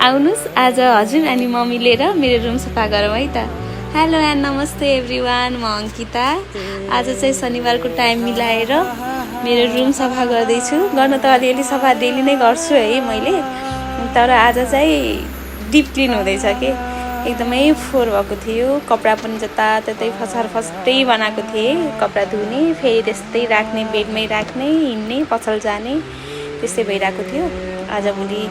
आउनुस् आज हजुर अनि म मिलेर मेरो रुम सफा गरौँ है त। हेलो एन्ड नमस्ते एभ्रिवान, म अङ्किता। आज चाहिँ शनिबारको टाइम मिलाएर मेरो रुम सफा गर्दैछु। गर्न त अलिअलि सफा डेली नै गर्छु है मैले, तर आज चाहिँ डिप क्लिन हुँदैछ कि एकदमै फोहोर भएको थियो। कपडा पनि जताततै फसार बनाएको थिएँ। कपडा धुने फेरि त्यस्तै राख्ने, बेडमै राख्ने, हिँड्ने पसल जाने, त्यस्तै भइरहेको थियो। आजभोलि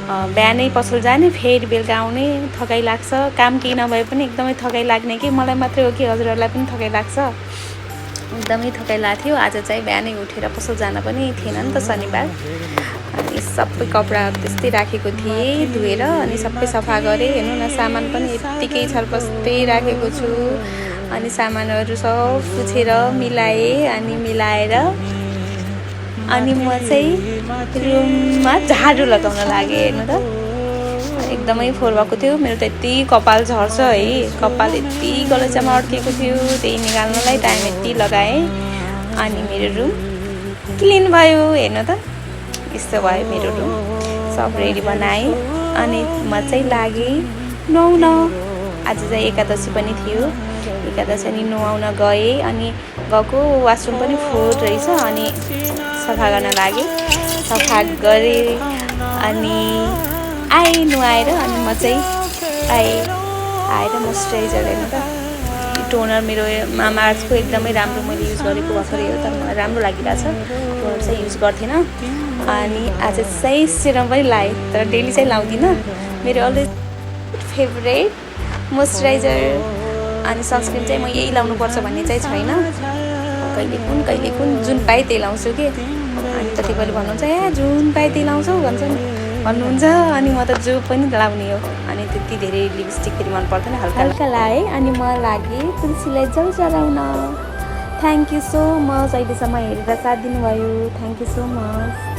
बिहानै पसल जाने फेरि बेलुका आउने, थकाइ लाग्छ। काम केही नभए पनि एकदमै थकाइ लाग्ने कि मलाई मात्रै हो कि हजुरहरूलाई पनि थकाइ लाग्छ? एकदमै थकाइ लाग्थ्यो। आज चाहिँ बिहानै उठेर पसल जान पनि थिएन नि त शनिबार। अनि सबै कपडा त्यस्तै राखेको थिएँ धोएर, अनि सबै सफा गरेँ। हेर्नु न, सामान पनि यत्तिकै छरपस्टै राखेको छु। अनि सामानहरू सब पुछेर मिलाएँ, अनि मिलाएर अनि म चाहिँ रुममा झाडु लगाउन लागेँ। हेर्नु त, एकदमै फोहोर भएको थियो। मेरो त यति कपाल झर्छ है, कपाल यति गलैँचामा अड्केको थियो, त्यही निकाल्नलाई टाइम यति लगाएँ। अनि मेरो रुम क्लिन भयो। हेर्नु त, यस्तो भयो मेरो रुम। सब रेडी बनाएँ अनि म चाहिँ लागेँ नुहाउन। आज चाहिँ एकादशी पनि थियो। एकादशी अनि नुहाउन गएँ, अनि गएको वासरुम पनि फोहोर रहेछ, अनि सफा गर्न लागेँ। सफा गरेँ अनि आएँ नुहाएर। अनि म चाहिँ आएर मोइस्चराइजर, हेर्नु त, टोनर मेरो मामा अर्थको एकदमै राम्रो मैले युज गरेको भर्खरै हो, तर मलाई राम्रो लागिरहेछ। टोनर चाहिँ युज गर्थेन। अनि आज चाहिँ सिरम पनि लगाएँ, तर डेली चाहिँ लाउँदिनँ। मेरो अलवेज फेभरेट मोइस्चराइजर अनि सनस्क्रिन चाहिँ म यही लाउनुपर्छ भन्ने चाहिँ छैन। कहिले कुन जुन पाएँ त्यही लाउँछु कि। अनि कतिपयले भन्नुहुन्छ ए जुन पाएँ त्यही लाउँछौ भन्नुहुन्छ। अनि म त जो पनि लाउने हो। अनि त्यति धेरै लिपस्टिक फेरि मन पर्दैन, हल्का हल्का लाएँ। अनि म लागेँ तुलसीलाई जल चढाउन। थ्याङ्क यू सो मच अहिलेसम्म हेरेर साथ दिनुभयो। Thank you so much.